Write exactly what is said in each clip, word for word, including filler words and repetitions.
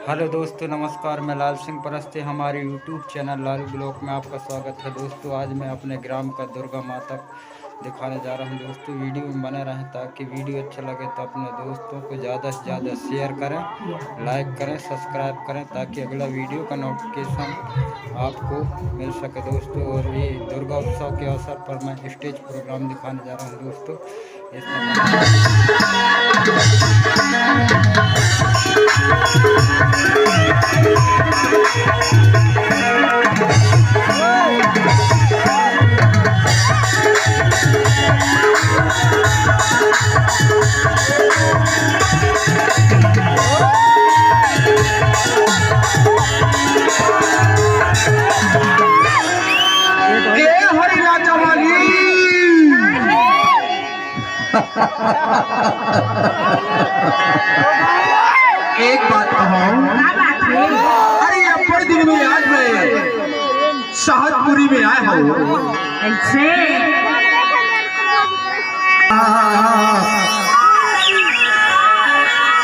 Hello दोस्तों, नमस्कार। मैं लाल सिंह परस्ते, हमारे YouTube चैनल लालू ब्लॉग में आपका स्वागत है। दोस्तों, आज मैं अपने ग्राम का दुर्गा माता दिखाने जा रहा हूँ। दोस्तों, वीडियो में बने रहें, ताकि वीडियो अच्छा लगे तो अपने दोस्तों को ज़्यादा से ज़्यादा शेयर करें, लाइक करें, सब्सक्राइब करें, ताकि अगला वीडियो का नोटिफिकेशन आपको मिल सके। दोस्तों, और ये दुर्गा उत्सव के अवसर पर मैं स्टेज प्रोग्राम दिखाने जा रहा हूँ। दोस्तों, ए हरिला चवाली। एक बात कहूँ, अरे अब्बड़ दिन में आज मैं सहजपुरी में आए हूँ। ऐसे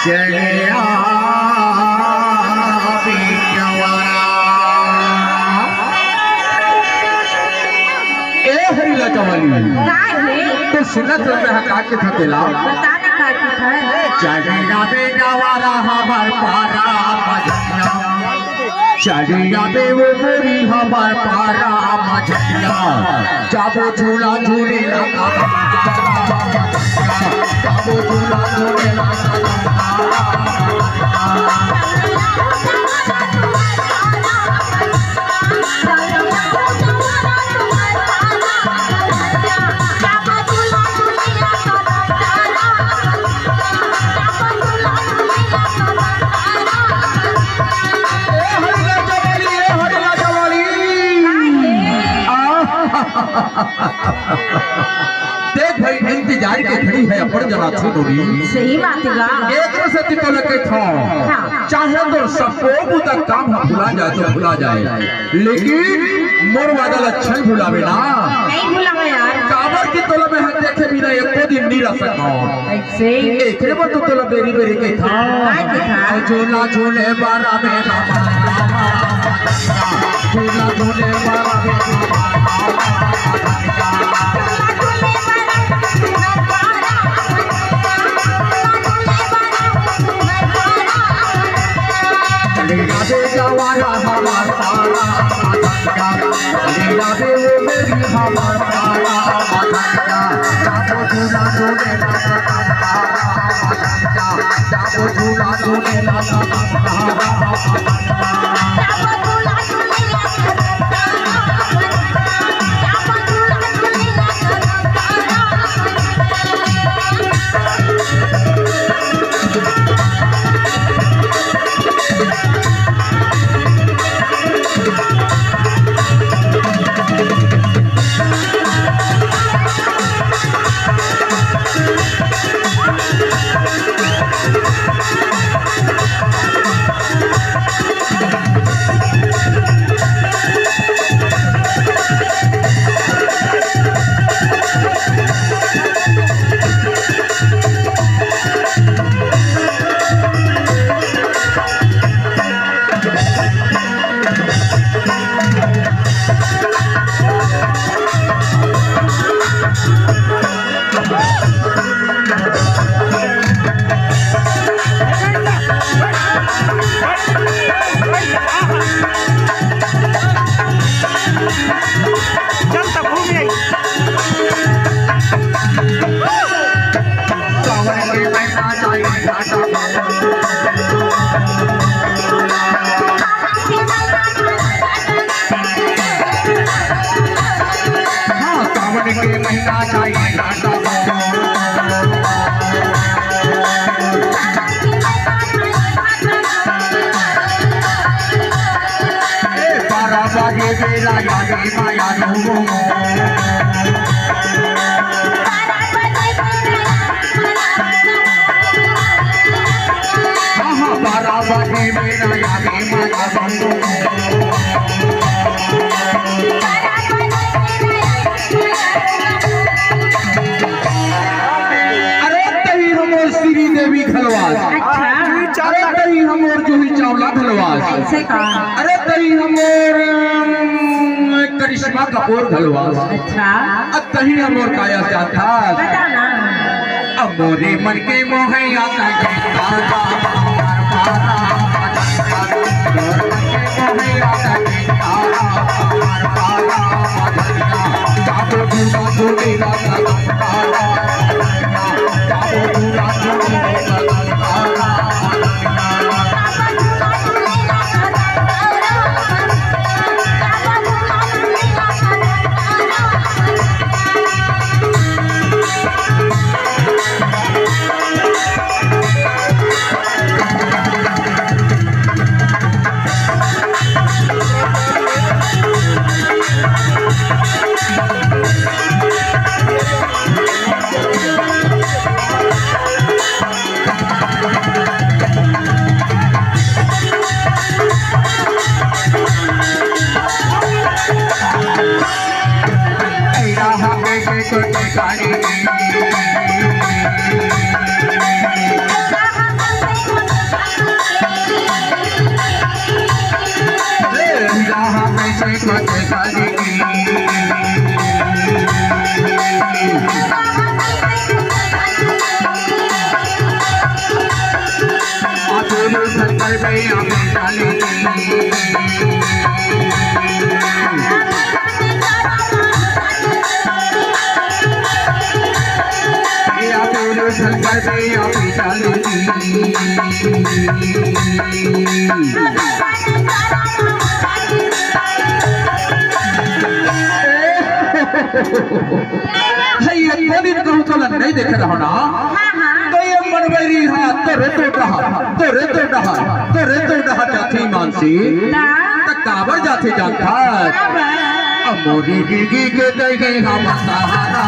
चढ़िया बिटवारा। ए हरिला चवाली, का है? तो सुनत रहे, का के था तेला? बता ना, का के था? चढ़िया बिटवारा हमार पारा मझिया। चढ़िया बे वो मोरी हमार पारा मझिया। जाबो झूला झूले लगा। जाबो झूला झूले लगा। देख भाई, इंतजार के घड़ी है, अपन जना छू डोरी। सही बात है। एकरो से तो लगे था। हाँ। चाहे तो सबको बुदा काम हम भुला जाए तो भुला जाए, लेकिन मोर वादा ला छन भुलावे ना। नहीं भुलावे यार। काबर के तोला मैं देखे बिना एको दिन नहीं रह सकता। ऐसे ही। एकरे बर तो तोला बेरी बेरी के था। आज था। झूला झूले बारा में रामा, रामा, रामा। झूला झूले बारा में रामा, रामा, रामा। लीला दे जवारा हमार सारा मधनिया। लीला दे वो मेरी हमार सारा मधनिया। जाबो झूला झूले ना सदा मधनिया। जाबो झूला झूले ना सदा मधनिया। हाँ, सावन के महीना जाई घाटा। ए, बारह बजे बेरा यारी माया रो। हाँ, हाँ, बारह बजे बेरा यारी माया रो। अरे तही हमर श्री देवी खलवास। अच्छा। अरे तही हमर जो जूही चावला घलो आस। कइसे का? अरे तहीं हमर, अम, करिश्मा कपूर घलो आस। अच्छा। अ तहीं हमर का आस जानथस? बता ना। अ मोरे मन के मोहैया का गीत। हे, एको दिन कहूँ तोला नइ देखे रहंव ना। हाँ, हाँ। त ये मनबैरी हा तोरे तो डहर, तोरे तो डहर, तोरे तो डहर जाथे मानसी। ना। त काबर जाथे जानथस? काबर? अ मोरी डिगी के दे गए हम सहारा।